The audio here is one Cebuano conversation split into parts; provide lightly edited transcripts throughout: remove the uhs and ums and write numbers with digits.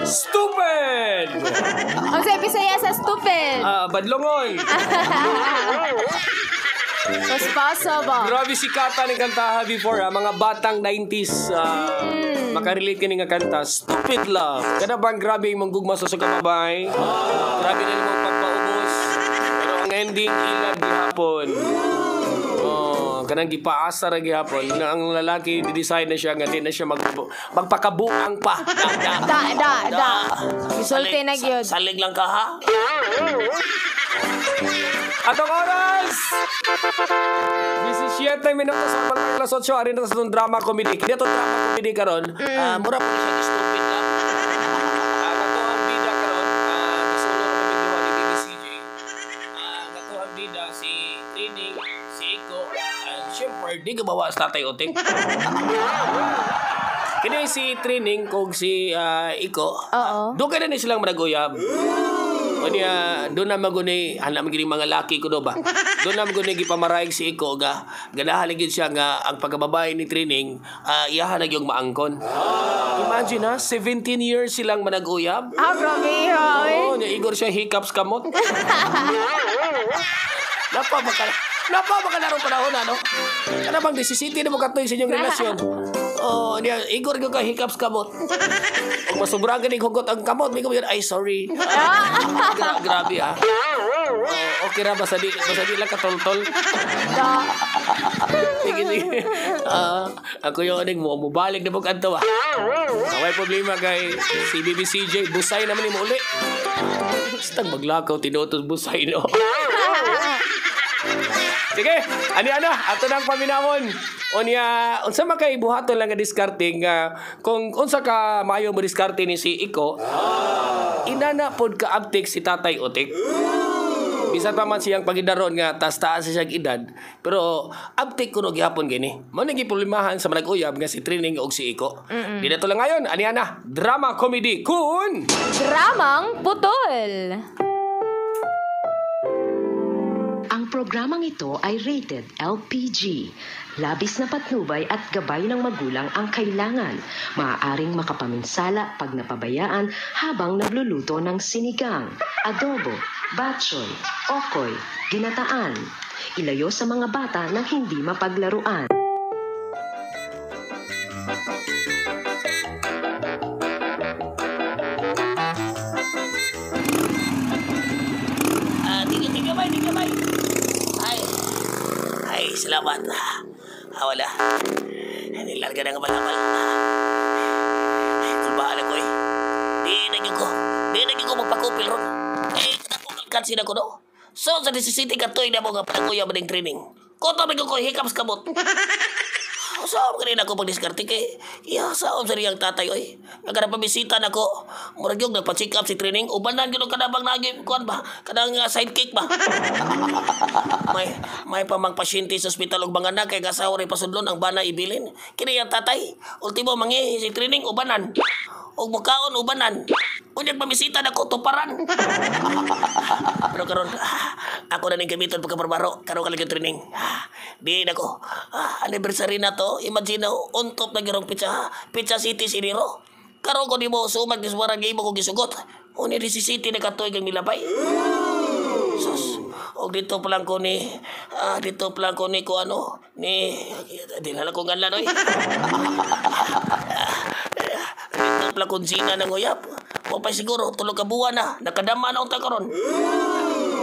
Stupid! Ang sa Bisaya sa stupid. Ah, badlongon. Was possible. Grabe si Kata ni kantaha before ha, mga batang 90s makarelate kini nga kanta, Stupid Love. Kada bang grabe imong gugma sa suga babay? Grabe na imong pagpaubos. Pero ang ending ila gihapon. Oh, kanang gipaasa ra gihapon nga ang lalaki di-decide na siya nga di na siya magpakabuang pa. Da, da. Da, da, da. Gisulti na gyud. Salig lang ka ha. Atong oras! 17 minutos sa alas 8, ari na sa itong drama comedy. Kini itong drama comedy karon, mura po siya stupid lang. Kato ang bida karon, kasulo ra mi ni BBCJ. Kato ang bida si Trining, si Iko, and syempre di gabawa sa Tatay Otik. Kini si Trining kog si Iko. Oo. Doon ka na ni silang managuyab. O niya, doon na maguni, hanap magini mga laki ko do ba? Doon na maguni gipamaraig si Iko ga ganahan gyud siya nga ang pagkababae ni Trining, iyahan na gyud maangkon. Imagine ha, 17 years silang managuyab. Ah, grabe, grabe. Oh, niya igor siya hiccups kamot. Napa baka larong panahon ano? Kana bang 17 na mo katoy sa inyong relasyon? Oh, niya igor gyud ka hiccups kamot. Og masubra gani hugot ang kamot, mi ko ay sorry. Grabe ah. Oh, okay ra basta di lang katoltol. Da. Sige, sige. Ako yung aning mo mobalik na pug adto ah. Way problema kay si BBCJ busay naman nimo uli. Basta maglakaw tinutos busay no. Sige, ani ana, ato nang paminawon. Unya, unsa man kay buhaton lang nga diskarte nga kung unsa ka maayo mo diskarte ni si Iko, inana pod ka abtik si Tatay Otik. Bisan pa man siyang pagidaron nga taas-taas siyang edad, pero abtik kuno gihapon gini. Mao ni giproblemahan sa manag-uyab nga si Trining og si Iko. Di na to lang ngayon, ani ana, drama comedy kun Dramang Putol. Ang programang ito ay rated LPG. Labis na patnubay at gabay ng magulang ang kailangan. Maaaring makapaminsala pag napabayaan habang nagluluto ng sinigang, adobo, batchoy, okoy, ginataan. Ilayo sa mga bata na hindi mapaglaruan. Tingnan bay. Ay, salamat. Wala. Nilarga na nga balabal. Ay, kulbaan ako eh. Di na ko magpakupil ron. Eh, kansin ako no. So, sa 17 katoy na mo nga panaguya ba ng training. Koto may ko hiccups kamot. So, kanina ako pagdiskarte kay iya sa sa riyang tatay oy. Nagkana pabisita nako. Murag yung nagpa-check up si training ubanan gyud kanang nagi kuan ba? Kanang sidekick ba? May pamang pasyente sa ospital og mga anak kay gasawa ray pasudlon ang bana ibilin. Kini ang tatay, ultimo mangi si training ubanan. Og mukaon ubanan. Unyag pamisita nako tuparan. Pero karon ako na ning gamiton pagkabarbaro karon ka lang training. Di nako. Anniversary na to, imagine on top na girong Pizza City si Nero. Karon ko nimo sumag giswarang imo ko gisugot. Uni di si City na katuig ang milabay. Sus, og dito pa lang ko ni ko ano ni di na lang ko ganlan oy. Dito pa lang ko Gina ng uyap. O pa siguro tulog ka buwan na nakadama na unta karon.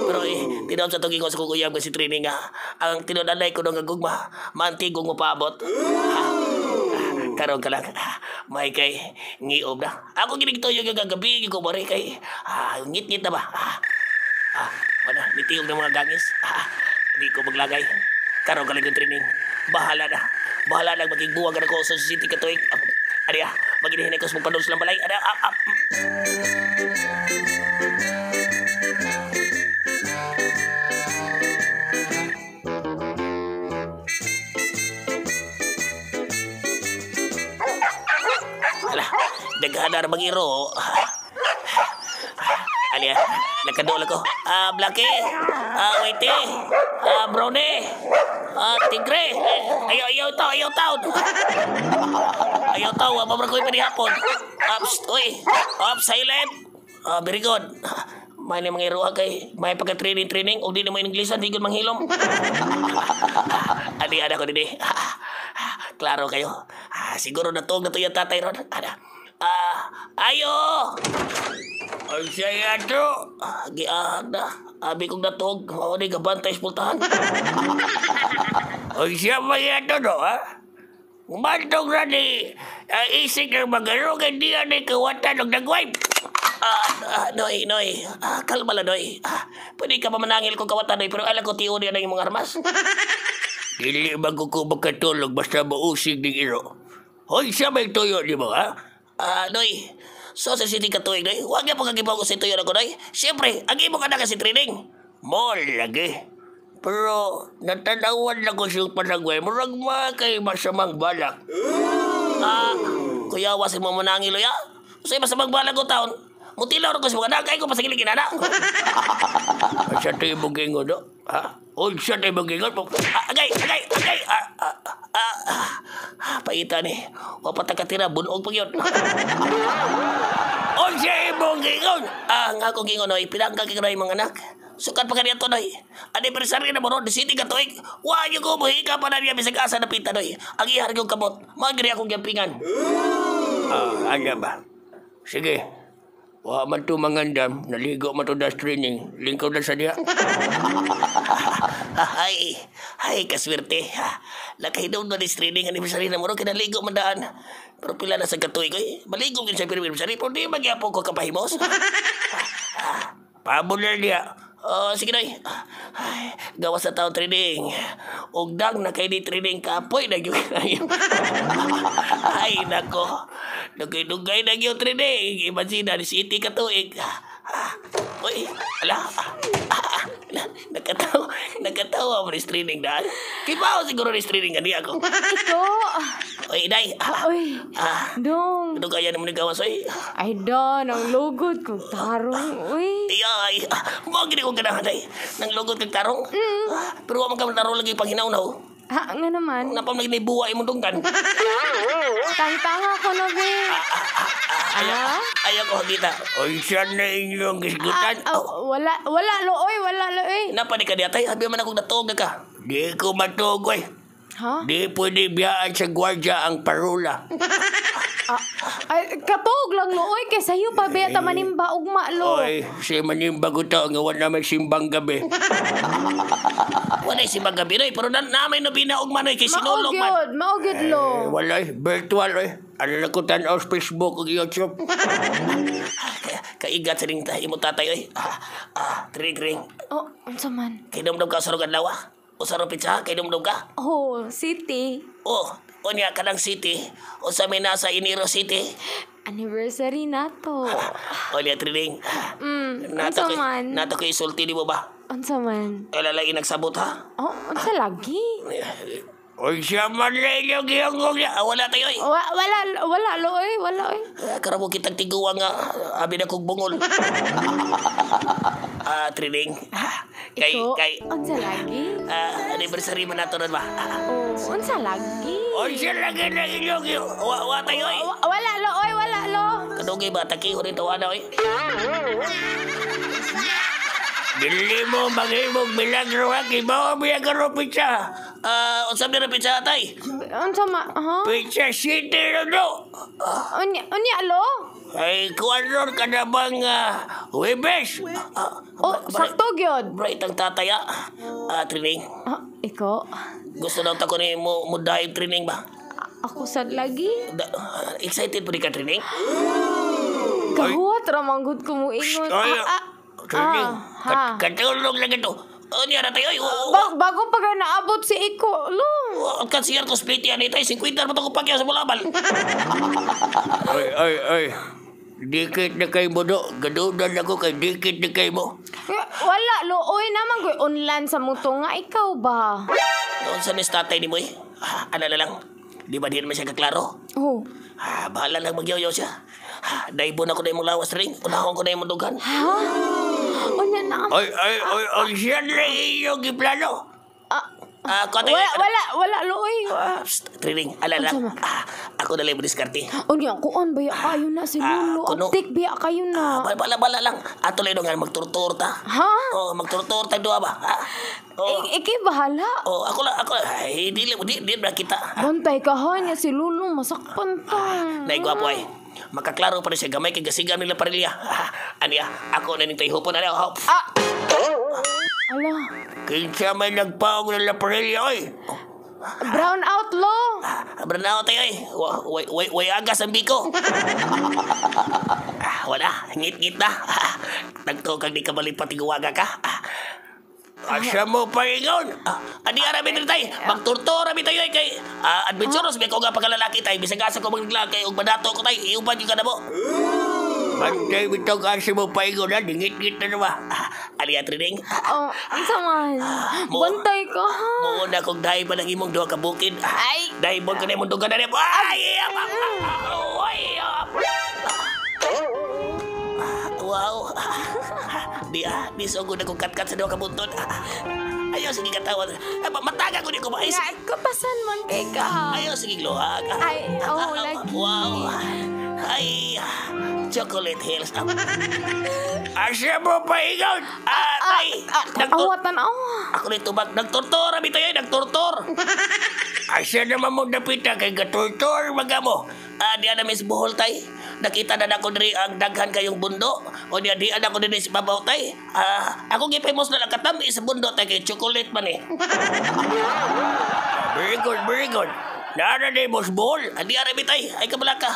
Pero tinaw sa tuging ko sa kong uyab kasi training nga. Ang tinudanay ko nga gugma, mantigong mo paabot. Karon ka lang, may kay ngiob na. Ako ginigtoyo nga gabi ko bari kay ngit-ngit na ba? Wala, nitiyog ng mga gangis. Di ko maglagay. Karon ka lang yung training. Bahala na. Bahala na maging buwag na ko sa city katuig. Ariya, maginihinay ko sa mong pandos lang balay. Ariya, Ala, daghanar magiro. Aliya, nagkadool ako. Blackie, Whitey, Brownie, Tigre. Ayaw, ayaw tao, ayaw tao. Ayaw tao, mabra ko yung panihapon. Ups, uy. Up, silent. Ah, very good. May ni mga iruha kay may pagka-training training og di na mo Inglesan di gud manghilom. Ani ana ko dinhi. Klaro kayo. Ah, siguro natug na to yung tatay ron. Ana. Ah, ayo. Ay siya to. Ah, giahag na. Abi kong natug. Mao ni gabantay sa pultahan. Ay siya ba yato no, ha? Umantong na ni ang isig ng mga kay di ni kawatan og nagwipe. Ah, ah, Noy, Noy. Ah, kalma lang, Noy. Ah, pwede ka pa manangil kung kawatan, Noy, pero alam ko tiyo niya na yung mga armas. Dili man ko ko makatulog basta mausig ning iro. Hoy, siya may tuyo di mo, ha? Ah, Noy. So, sa city ka tuig, Noy. Huwag niya po kagibaw ko sa tuyo na ko, Noy. Siyempre, ang imo ka na kasi training. Mo lagi. Pero natanawan na ko siyang panagway. Murag mga kay masamang balak. Ah, kuya, wasi mo manangil, ya. Sa masamang balag ko taon. Mutilaw ko sa mga anak, ay ko pasagilig inana. Sa tayo mong gingon, no? Ha? Uy, sa tayo mong gingon? Ah, agay, agay, agay. Ah, ah, ah, ah, paita ni. Wapat katira, bunog pag yun. Uy, sa imong gingon! Ah, nga akong gingon, Noy. Pinangka kay Noy, mga anak. Sukat pa kaniya to, Noy. Anniversary na mo ron, city ka tuig. Wa yung ko, muhika pa na niya, bisag asa na pita, Noy. Ang ihar yung kamot. Magri akong gampingan. Ah, ano ba? Sige. Wa man to mangandam, naligo man to das training. Lingkaw na sa diya. Ay, ay, kaswerte. Nakahinom na ni training anniversary na mo ron, kinaligo man daan. Pero pila na sa katuig, oy. Maligo yun sa anniversary, pero di magyapon ko kapahimos. Pabol na niya. Oh, sige Noy. Ay, gawas sa taon training. Ugdang na kay di training kapoy na gyud kayo. Ay nako. Dugay-dugay na gyud training. Imagine na ni City ka tuig. Ah, uy, ala. Ah, nakatawa, nakatawa mo ni training daan. Kibaw siguro ni training gani ako. Iko. Uy, inay. Ah, Uy. ah, Dong. dugayan mo ni gawas oy. Ay, don. Ang lugod kong tarong. Uy. Ay, mo gini ko ganahan ay. Nang lugod kag tarong. Ah, pero wa man ka tarong lagi panghinawnaw. Ha, nga naman. Napam lagi ni buwa imong dunggan. Tangtanga ko na, be. Ayaw, ayaw ko hagita. Uy, siya na inyong gisgutan. Ah, wala, wala, lo, oy, wala, lo, oy. Napa ni ka diatay, habi man akong natuog na ka. Di ko matuog, oy. Ha? Di pwede biyaan sa gwardya ang parula. Ah, ay, katog lang, lo, oy. Kay sayo pa, be, tamanimba, ugma, lo. Oy, si manimba ko to, nga wala may simbang gabi. Wala si Magabi noy, pero na namay no binaog man oy kay Mao sinulog man. gyud, mao gyud, lo. Eh, wala eh, virtual eh. Ano na ko tanaw sa Facebook ug YouTube. Kaigat sa ning imo tatay oy. Ah, ah, tring tring. Oh, unsa man? Kay dumdum ka sa adlaw. Usa ro pizza kay dumdum ka. Oh, city. Oh, unya kanang city. Usa may nasa Enero City. Anniversary na to. Unya training. Unsa man? Nato ko isulti nimo ba? Unsa man? Wala lagi nagsabot ha. Oh, unsa lagi? Uy, siya man na inyong giyong niya. Ah, wala tayo eh. Wala, wala, lo, oy, wala, oy. Ah, karamo kitang tiguang nga abi na kog bungol. Ah, training. Ah, kay Iko, kay unsa lagi? ah, anniversary man nato ron ba? Ah, Oh, unsa lagi? Uy, siya lagi na inyong giyong. wa tayo eh. Wala, lo, oy, wala, lo. Kadugay ba taki rin tawana oy. Dili mo maghimog milagro ha, kibaw mo yung karo pizza. Ah, unsa man pizza tay? Unsa ma, ha? Pizza City na no. Unya, unya, lo? Ay, kuwan ron ka na bang Webes? Ah, Oh, sakto gyud. Bright ang tatay ah. Ah, training. Ah, iko, Gusto daw ta ko ni mo mo dive training ba? ako sad lagi. Da, excited po di ka training? Kahuwat ra manggod ko mo ingon. Ay, Ah, ah, training. ah, ha. Katulog lang ito. Unya na tayo oy. Bago pa ka naabot si Iko, lo. Ang kansiyar ko split yan itay 50 mo to ko pakyaw sa bulabal. Ay, ay, ay. Dikit na kay mo do. Gadudan ako kay dikit na kay mo. Eh, wala, lo. Oy, naman ko'y online sa muto nga. Ikaw ba? Noon sa nis tatay ni mo eh. Ah, ano na lang. Di ba di naman siya kaklaro? Oh. Ah, bahala lang magyaw-yaw siya. Ah, daibon ako na imong lawas ring. Unahon ko na imong dugan. Ha? Unya na. Ay, ay, ay, ay, siya na iyong giplano. Ah, Ah, kuha tayo. wala, wala, wala, lo. Oy. Ah, psst, training, ala lang. Unsa man? Ah, ako Ako na lang mo diskarte. Unya, kuan ba kayo na si Ah, Lolo? kuno. Aptik biya kayo na. Bala bala lang. Ato lang nga magturtur ta. Ha? Oh, magturtur ta duha ba? Ha? Oh. Ikay bahala. Oh, ako lang, ako lang. Ay, di lang, di, di na kita. Bantay ka ha niya si Lolo, masakpan ta. Nay gwapo ay. Makaklaro pa rin siya gamay kay gasigan nila parilya. Aniya, ako na ning tayhupon ani. Oh. Ah! Ala, Kinsa may nagpaong ng laparilya, oy. brown out lo. Branaw tayo ay. Way way way agas ang biko. Wala, ngit-ngit na. Nagto kag di ka balipatiguwaga ka. Asa mo paingon? Adi ara mi tay, magturto ra mi tayo ay kay adventurous mi ko nga pagkalalaki tay, bisag asa ko maglag kay ug badato ko tay, iuban gyud ka na mo. Bantay bitog asa mo paingon ha, dingit-ngit na naman. Ali atrining. Oh, unsa man? Bantay ka ha. Mo na kog dahil pa ng imong duha ka bukid. Ay. Dahil mo ka na imong duga na rin. Ay! Ay! Wow. Di di sugod akong katkat sa duha ka buntod. Ayaw sige katawan. Mataga ko di ko ba? Ay, Nga, kapasan man kay ka. Ayaw sige luhag. Ay, oh, lagi. Wow. Ay, Chocolate Hills. Asa mo paingon? Tay. Awatan awa. Ako na tubag. Nagtortor, abi tayo, nagtortor. Asa naman mo dapita kay gatortor magamo. Di na miss Bohol tay. Nakita na nako diri ang daghan kayong bundo. O di di na ako diri sa babaw tay. Ako gipemos na lang katami sa bundo tay kay chocolate man eh. Very good, very good. Nara ni Boss Ball. Adi ara mi tay. Ay kabala ka.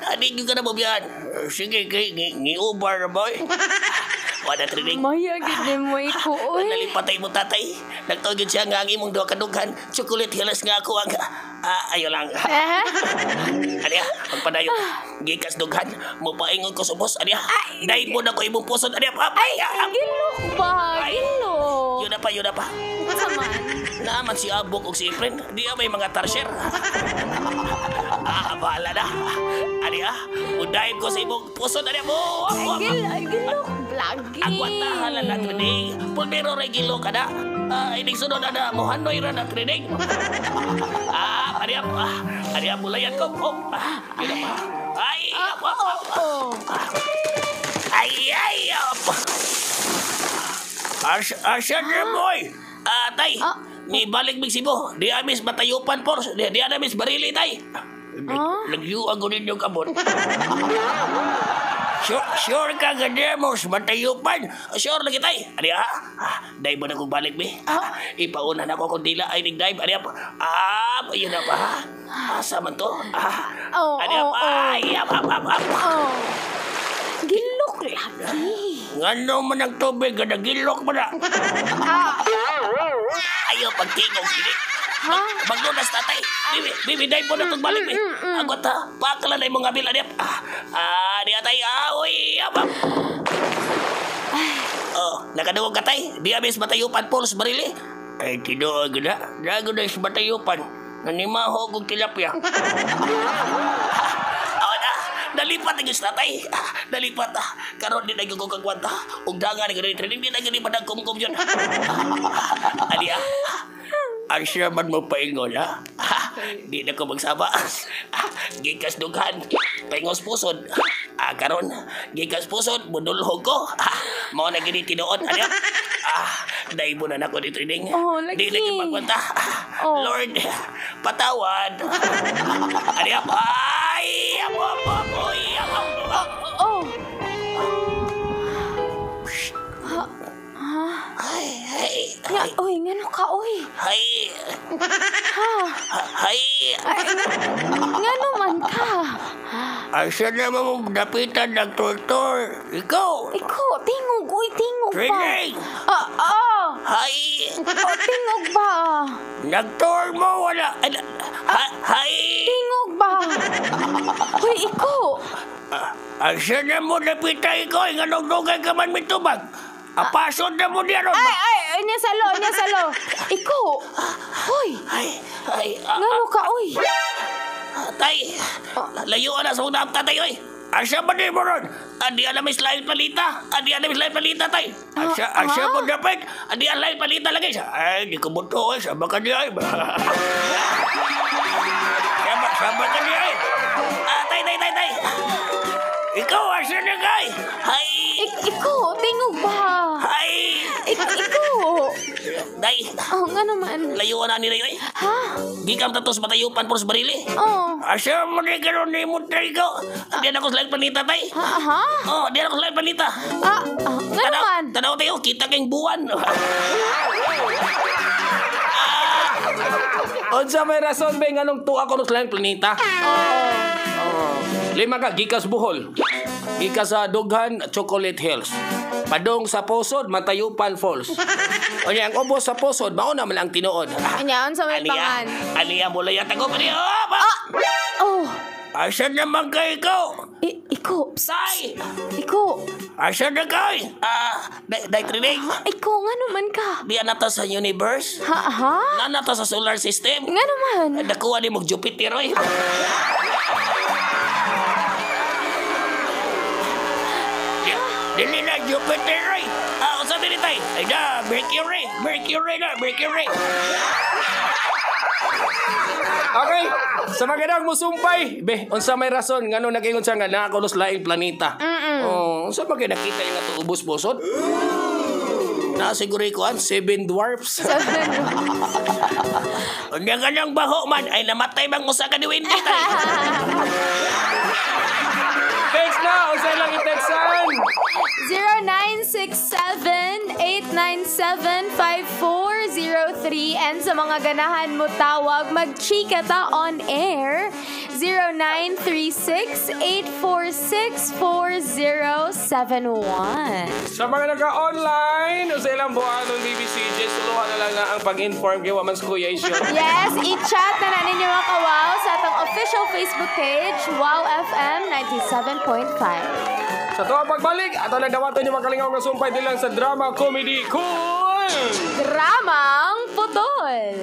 Adi gyud ka na mobiyan. Sige, kay ngi-ubar na boy. Wala trining. Maya gid ni mo iko oy. Nalipatay mo tatay. Nagtawag siya nga ang imong duha ka dughan. Chocolate Hills nga ako ang ayo lang. Eh? Aniya, magpadayon. Gikas dughan, mopaingon ko sa boss. Aniya, dahil mo na ko imong pusod. Aniya, ay, Gilok ba? Gilok. Yun na pa, yun na pa. Unsa man? Naaman si Abok og si Efren. Di may mga tarsier. Bahala na. Aniya, udahin ko sa imong pusod. Aniya, mo. Ay, gilok lagi. Agwatahan na training. Pulmero ray gilok ka na. Ining sunod na mohanoy ra na training. Aniya, aniya, bulayan ko. Oh, yun na pa. Ay, Oh. Ay, ay, apa. Asa na boy? Tay, ni balik mig Cebu. Di amis matayupan por. Di amis barili tay. Nagyuag ko ninyo kamot. Sure ka nga demos, matayupan. Sure lagi tay. Ani Dai mo na kong balik mi. Ipauna na ko kung dila ay nigdive. Ani yun na pa. Asa man to? Oh, Ani oh, oh. Ay, ap, ap, ap, ap. Oh. Gilok lagi. Ngano man ang tubig, nagilok mo na. Ayaw pagtingog kini. Ha? Maglunas tatay. Bibi, bibi, dai mo na itong balik mi. Agot ha, pakala na imong abil. Ani di atay. Uy, ap, ap. Oh, nakaduwag ka tay. Di amis matayupan pols barili. Ay, tinuog na. Dago na sa matayupan. Nanimaho kong tilapia. Awa na, nalipat ang tatay. Nalipat. Karon di na ko kagwanta. Ug dangan ni training di na gani padang kumkum yun. Ani Asa man mo paingon, ha? Di na ko magsaba. Gikas dughan. Paingos pusod. Karon gikas pusod budulhog ko. Mao na gini tinuod ani. Dai mo na nako di training. Oh, lagi. Di na gyud magwanta. Oh. Lord, patawad. Ani ay, amo amo amo amo. Oh. Ay, ay, Nga, oy, ngano ka, oy? ay. Ha? Ay, Ay, ngano man ka? Asa naman mo dapitan ng tortor? Ikaw! Iko, tingog, oy, tingog pa. Training! Ay, Oh, tingog ba? Nagtor mo, wala! ay, ay. Tingog ba? Hoy, iko. Asa na mo dapitan ikaw? Nganong dugay ka man mitubag? Apasod na mo niya ron! Ay, ay, ay, niya salo, niya salo. Iko. Hoy, Ay, ay, ngano ka, oy? tay, layuan na sa unang tatay, oy. Asa ba di mo ron? Adi alam is lain palita. Adi alam is lain palita, tay. Asa mo dapit? Adi ang lain palita lagi siya. Ay, di ko buto, ay. Sama ka niya, ay. Sama ka niya, ay. Ah, tay, tay, tay, tay. Ikaw, asa na kay? Hay! Iko, tingog ba? Hay! Iko. Day, Oh, nga naman. layuan na nila yun. Ha? Gikam tatos matayupan puros barili. Oh. Asa mo ni karon ni mo tay ko? Diyan ako sa laing planeta, tay. Ha? Ha? Oh, diyan ako sa laing planeta. Ah, ah, nga naman. Tanaw tayo, kita kayong buwan. Unsa may rason be nganong tuwa ko sa laing planeta? Oh. Lima ka gikas Bohol. Gikas sa Dughan, Chocolate Hills. Padong sa Posod, Matayupan Falls. Unya ang ubos sa Posod, mao na man ang tinuod. Anya, unsa may Aniya, pangan? aniya mo layat ako pa niya. Oh, Asa naman kay ikaw? Iko. Psst, Tay! Iko. Asa na kay? Ah, day, day trining. Iko, nga naman ka. Diyan na ta sa universe. Ha? Ha? Na ta sa solar system. Nga naman. Nakuha ni mong Jupiter, oy. Dili na Jupiter, oy. Ah, unsa dili tay? Ay na, Mercury, Mercury na, Mercury. Okay, sa mga ganang musumpay, be, unsa may rason ngano nagingon siya nga naa ko sa laing planeta. Oh, unsa man kay nakita yung ato ubos posod? Na siguro ikuan. Seven dwarfs. Unya nga nang baho man ay namatay bang usa ka ni Wendy tay. Text na, unsa lang i-textan? 0967-897-5403 and sa mga ganahan mo tawag, magchika ta on air 0936-846-4071. Sa mga naka-online, unsa ilang buhaton BBCJ, suluhan na lang na ang pag-inform kay wa man sa Kuya Isyo. Yes, i-chat na na ninyo mga kawaw sa atong official Facebook page, Wow FM 97.5. Sa tuwa pagbalik, ato lang dawaton yung makalingaw nga sumpay dilang sa drama comedy cool! Dramang Putol!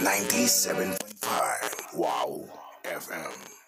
97.5 Wow FM.